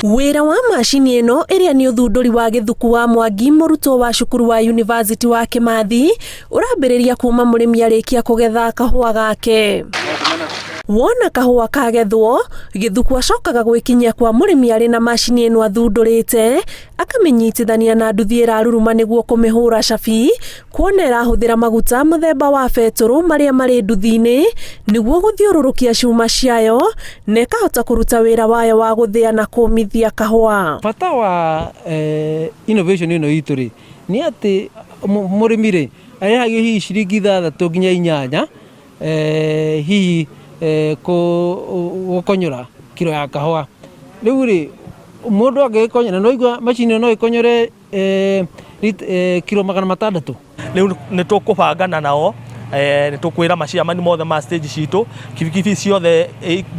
Wĩra wa macini ĩno ĩrĩa nĩ ũthundũri wa Gĩthuku wa Mwangi mũrutwo wa cukuru wa University wa Kĩmathi ũrambĩrĩria kuma mũrĩmi arĩkia kũgetha kahũa gake. Wona kahũa kagethwo, Gĩthuku acokaga gwĩkinyia kwa mũrĩmi arĩ na macini ĩno athundũrĩte, akamĩnyitithania na nduthi ĩraruruma nĩguo kũmĩhũra cabi, kuona ĩrahũthĩra maguta mũthemba wa betũrũ marĩa marĩ nduthi-inĩ nĩguo gũthiũrũrũkia cuma ciayo na ĩkahota kũruta wĩra wayo wa gũthĩa na kũmithia kahũa. Bata wa innovation ĩno itũ rĩ, nĩ atĩ mũrĩmi rĩ, arĩhagio hihi ciringi 6 nginya 8 hihi gũkonyora kiro ya kahũa. Rĩu rĩ, mũndũ angĩgĩkonyora, nĩ waigua macini ĩno no ĩkonyore kiro 600. Rĩu nĩ tũkũbangana nao, nĩ tũkwĩra maciamani mothe ma stage citũ, kibikibi ciothe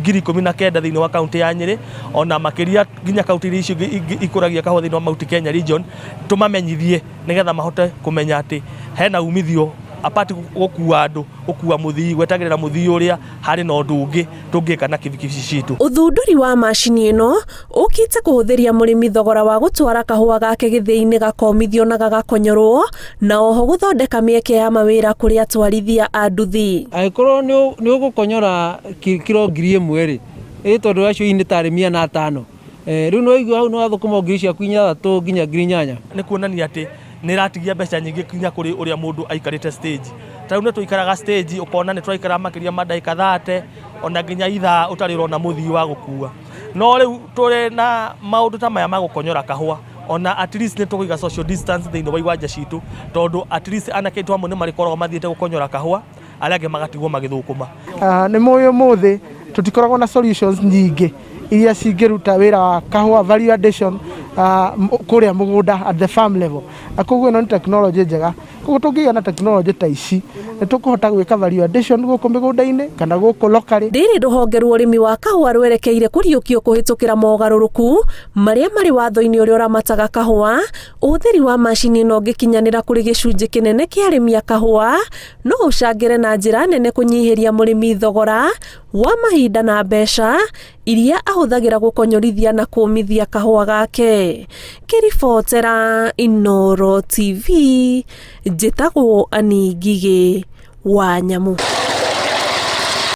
19,000 thĩinĩ wa kaunti ya Nyĩrĩ, ona makĩria nginya kaunti iria icio ingĩ ikũragia kahũa thĩinĩ wa Mount Kenya region, tũmamenyithie nĩgetha mahote kũmenya atĩ hena umithio apart gũkua andũ, gũkua mũthii, gwetagĩrĩra mũthii ũrĩa harĩ na ũndũ ũngĩ tũngĩka na kibikibi citũ. Ũthundũri wa macini ĩno ũkĩte kũhũthĩria mũrĩmi thogora wa gũtwara kahũa gake gĩthĩi-inĩ gakomithio na gagakonyorwo, na oho gũthondeka mĩeke ya mawĩra kũrĩ atwarithia a nduthi. Angĩkorwo nĩ ũgũkonyora kiro 1000 rĩ, ĩ tondũ acio hihi nĩ ta arĩmi ana atano, rĩu nĩ waigua hau nĩ wathũkũma ngiri ciaku 6 nginya 8,000. Nĩ kuonania atĩ nĩ ĩratigia mbeca nyingĩ nginya kũrĩ ũrĩa mũndũ aikarĩte stage. Ta rĩu nĩ tũikaraga stage ũkona nĩ tũraikara makĩria ma ndagĩka 30 ona nginya ithaa ũtarĩ ũrona mũthii wa gũkua. No rĩu tũrĩ na maũndũ ta maya ma gũkonyora kahũa, ona at least nĩ tũkũiga social distance thĩinĩ wa iwanja citũ, tondũ at least anake aitũ amwe nĩ marĩkoragwo mathiĩte gũkonyora kahũa, arĩa angĩ magatigwo magĩthũkũma. Nĩ mũĩ ũmũthĩ tũtikoragwo na solutions nyingĩ iria cingĩruta wĩra wa kahũa value addition kũrĩa mũgũnda at the farm level, na koguo ĩno nĩ technology njega. Koguo tũngĩgĩa na technology ta ici nĩ tũkũhota gwĩka value addition gũkũ mĩgũnda-inĩ kana gũkũ locally. Rĩrĩ rũhonge rwa ũrĩmi wa kahũa rwerekeire kũriũkio kũhĩtũkĩra mogarũrũku marĩa marĩ watho-inĩ ũrĩa ũramataga kahũa, ũhũthĩri wa macini ĩno ũngĩkinyanĩra kũrĩ gĩcunjĩ kĩnene kĩa arĩmi a kahũa, no ũcangĩre na njĩra nene kũnyihĩria mũrĩmi thogora wa mahinda na mbeca iria ahũthagĩra gũkonyorithia na kũmithia kahũa gake. Ngĩribotera Inooro TV, njĩtagwo Annie Ngigĩ wa Nyamu.